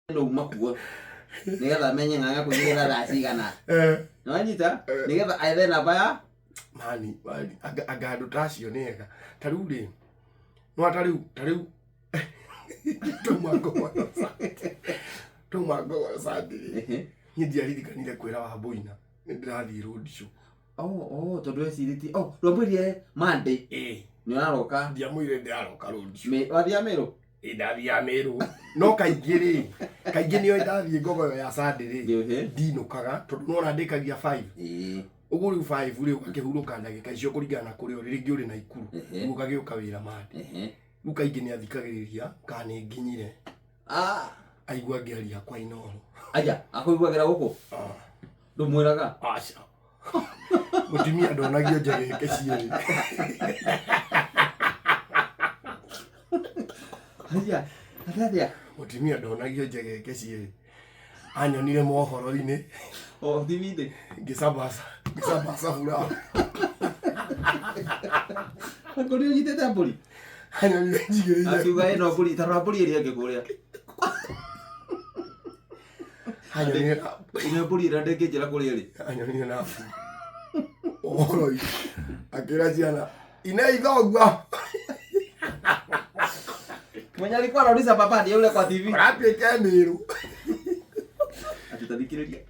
Nĩ makuo nĩgetha amenye ng'ang'a kũingĩra thaa cigana. Nĩwanyita, nĩgetha ethe namba ya Mani mani, anga andũ ta acio nĩ ega. Ta rĩu rĩ, no ta rĩu twauma Ngogoyo Sunday rĩ, niĩ ndiaririkanire kwĩra Wambũina nĩ ndĩrathiĩ road show. Oh, tondũ ecirĩtie, oh, ndwamwĩrire Monday? Ĩĩ. Nĩ ũraroka? Ndiamwĩrire ndĩraroka road show. Wathiĩ Mĩrũ? Ĩ, ndathiaga Mĩrũ, no kaingĩ rĩ, kaingĩ nĩo ndathiĩ Ngogoyo ya Sunday rĩ, ndinũkaga tondũ nona ndĩkagia 5. Ũguo rĩu 5 rĩ, ũgakĩhurũka ndagĩka icio kũringana na kũrĩa ũrĩ, rĩngĩ ũrĩ Naikuru. Rĩu ũgagĩũka wĩra Monday. Rĩu kaingĩ nĩ athikagĩrĩria kana nĩ nginyire. Ah. Aigua ngĩaria kwa Inoro. Aya, akũiguagĩra gũkũ? Ah. Ndũmwĩraga? Aca. Mũtumia ndonagio njegeke cierĩ. Aya, atĩa? Mũtumia ndonagio njegeke cierĩ. Anyonire mohoro-inĩ. O TV-inĩ. Ngĩcabaca, ngĩcabaca furaha. Angorwo ũnyitĩte mbũri. Anyonire njigĩrĩire. Akiuga ĩno mbũri, ta rora mbũri ĩrĩa ĩngĩ kũrĩa. Anyonire na Ĩno mbũri ĩrĩa ndĩngĩnjĩra kũrĩa ĩrĩ. Anyonire na ũhoro-inĩ. Akĩra ciana, inei thogua. Mwenye alikuwa anauliza baba ndiye yule kwa TV. Ũratuĩka Mĩrũ. Ati tathikĩrĩria.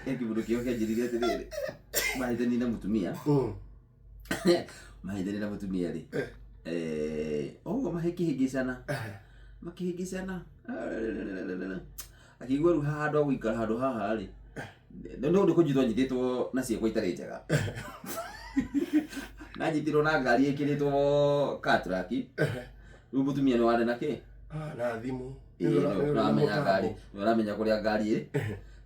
He kĩndũ kĩo kĩanjĩrire atĩrĩrĩ. Mahĩtania na mũtumia. Mahĩtania na mũtumia rĩ. Ũguo makĩhĩngĩcana. Makĩhĩngĩcana. Akĩigua rĩu haha handũ ha gũikara handũ haha rĩ. Nĩ ũndũ kũnyitwo nyitĩtwo na ciĩko itarĩ njega. Nanyitirwo na ngari ĩkĩrĩtwo car track. Rĩu mũtumia nĩ warĩ na kĩ? Ah, na thimũ. Ĩĩ, nĩ ũramenya ngari, nĩ ũramenya kũrĩa ngari ĩ.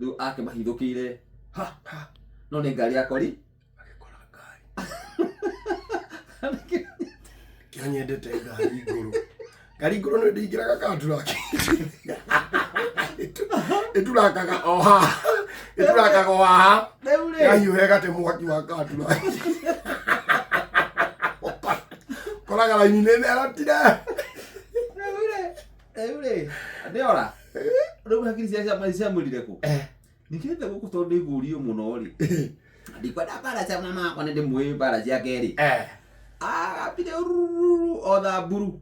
Rĩu akĩmahithũkĩire ha Ha. No nĩ ngari ya kori. Agĩkora ngari. Kĩo nyendete ngari ngũrũ. Ngari ngũrũ nĩ ndĩingĩraga kanturaki. Ĩturakaga o haha. Ĩturakaga o haha. Rĩu rĩ. Yahiũha ĩgate mwaki wa kanturaki. Koraga raini nĩ ĩmerotire. Rĩu rĩ nĩora rĩu hakiri cia ciamwĩrire kũ nĩgetha gũkũ tondũ nĩ ngũrio mũno rĩ, ndikwenda mbara cia mama wakwa, nĩ ndĩmũĩ mbara ciake rĩ. Agambire rururu o Thamburu.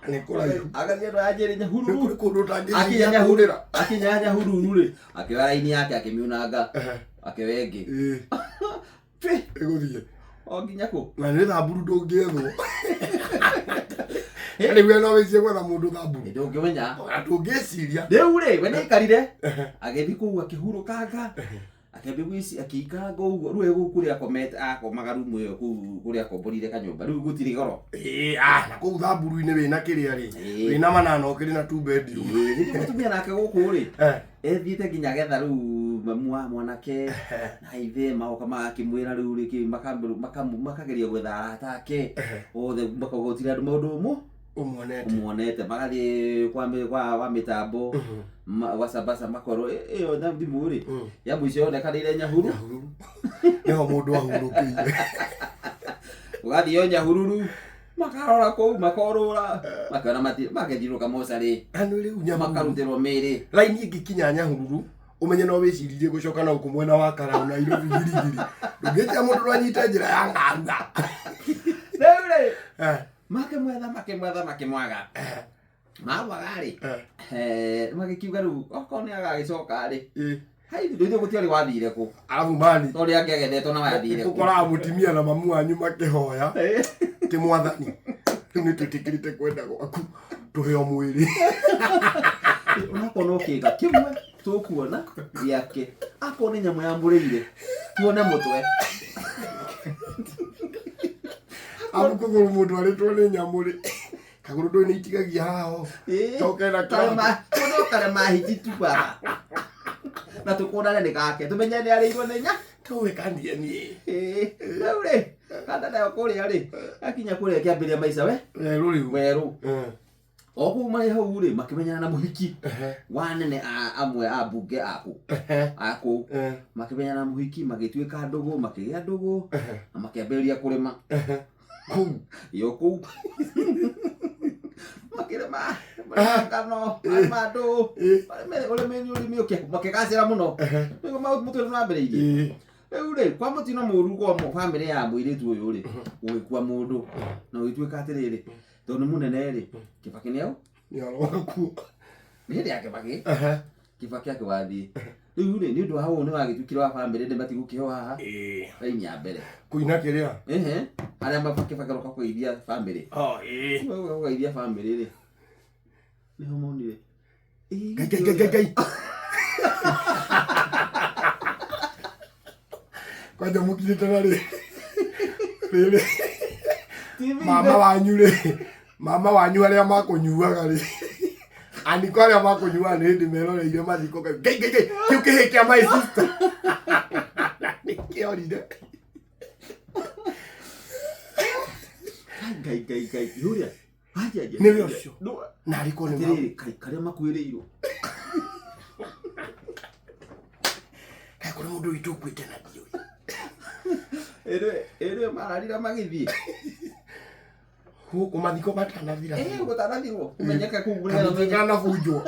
Nĩ kũraihu. Agathiĩ andũ aya njĩrĩ Nĩ Nyahururu. kũrĩ kũndũ Akinya ũtangĩciria Nyahururu, kũrĩra. akinya Nyahururu rĩ, akĩoya raini yake, akĩmiunanga, akĩoya ĩngĩ. Twi, Ĩgũthiĩ. O nginya kũ? Na nĩ Thamburu ndũngĩethwo. Rĩu we no wĩcie gwetha mũndũ Thamburu? Ndũngĩmenya. Ona ndũngĩciria. Rĩu rĩ, we nĩaikarire agĩthiĩ kũu, akĩhurũkanga, akĩambia gwĩci, akĩikaranga ũguo. Rĩu e gũkũ kũrĩa akomete, akomaga rumu ĩyo kũu kũrĩa akomborire kanyũmba, rĩu gũtirĩ goro. Ĩĩ, ah, na kũu Thamburu-inĩ wĩna kĩrĩa rĩ, wĩna manana ũkĩrĩ na two bedroom. Ĩĩ, rĩu mũtumia nake gũkũ rĩ, ethiĩte nginya getha rĩu mamu wa mwanake na ithe magoka magakĩmwĩra rĩu rĩkĩ makageria gwetha arata ake othe, makauga gũtirĩ andũ maũndũ ũmũ Ũmuonete. Ũmuonete. Magathiĩ kwa mĩtambo gwacambaca, makorwo ĩyo na thimũ rĩ, ya mũico yonekanĩire Nyahuru. Nyahururu nĩho mũndũ ahurũkĩire. Ũgathiĩ o Nyahururu, makarora kũu, makorũra, makĩona magethiũrũka mocarĩ. Na nĩ rĩu Nyahururu makarutĩrwo mĩĩrĩ. Raini ĩngĩkinya Nyahururu, ũmenye no wĩciririe gũcoka na gũkũ mwena wa Karau, Nairobi, Girigiri. Ndũngĩtia mũndũ ndwanyite njĩra ya ng'arua. Rĩu rĩ, makĩmwetha, makĩmwetha, makĩmwaga, mamwaga rĩ, magĩkiuga rĩu okorwo nĩ agagĩcoka rĩ, hai ndũithio gũtiarĩ wathire kũ. Arabu mani. Tondũ angĩagethetwo na wathire kũ. Ũkoraga mũtumia na mamu wanyu makĩhoya ti Mwathani, rĩu nĩ twĩtĩkĩrĩte kwenda gwaku, tũheo mwĩrĩ. Onakorwo no kĩga kĩmwe tũkuona gĩake, akorwo nĩ nyamũ yamũrĩire, tuone mũtwe. Abu kũgũrũ mũndũ arĩtwo nĩ nyamũ rĩ, kagũrũ ndũĩ nĩ itigagia haho. Coke na kĩrato. Tuone karema hiti tu baba, na tũkuonane nĩ gake, tũmenye nĩ arĩirwo nĩ nya. Tũĩ kandie niĩ. Rĩu rĩ, kanda nayo kũrĩa rĩ, akinya kũrĩa kĩambĩrĩria maica we Werũ rĩu. Werũ. O kũu marĩ hau rĩ, makĩmenyana na mũhiki wa nene amwe a mbunge akũ akũu. Makĩmenyana na mũhiki, magĩtuĩka ndũgũ, makĩgĩa ndũgũ na makĩambĩrĩria kũrĩma. Kũu. Yo kũu. Makĩrĩma marĩma ngano, marĩma andũ, marĩme ũrĩmi ũrĩmi ũkĩ makĩgacĩra mũno. Nĩguo mũtũrĩre wambĩrĩirie. Rĩu rĩ, kwa mũtino mũru kwa bamĩrĩ ya mũirĩtu ũyũ rĩ, gũgĩkua mũndũ na gũgĩtuĩka atĩrĩrĩ, tondũ nĩ mũnene rĩ, Kĩbakĩ nĩ au? Nĩ aroga kuo. Nĩ hĩndĩ ya Kĩbakĩ. Kĩbakĩ akĩwathiĩ. Rĩu rĩ, nĩ ũndũ wa ũũ nĩ wagĩtuĩkire wa bamĩrĩ nĩ matigũkĩheo haha raini ya mbere. Kũina kĩrĩa? Ehe, harĩa Kĩbakĩ aroka kũgeithia bamĩrĩ. Oh, ĩĩ. Aroka kũgeithia bamĩrĩ rĩ, nĩho monire. Ĩĩ, Ngai, ngai, ngai, ngai, ngai. Kwanja mũkinyĩte na rĩ rĩrĩ TV mama wanyu rĩ, mama wanyu arĩa makũnyuaga rĩ, aniko arĩa makũnyuaga nĩ hĩndĩ meroreire mathiko. Ngai, ngai, ngai, kĩu kĩhĩ kĩa my sister nĩ kĩorire. Ngai, ngai, ngai, yũrĩa. Aja, aja. Nĩwe ũcio. No, Na arĩkorwo nĩ atĩrĩrĩ, kai karĩa makuĩrĩirwo. Kaĩ kũrĩ mũndũ witũ ũkuĩte na ndiũĩ? Ĩrĩ ĩrĩ mararira magĩthiĩ. Gũkũ mathiko matanathira. Eh, gũtanathirwo. Ũmenyeke kũu nĩgetha Kamĩtĩ ũmenye. kanabunjwo.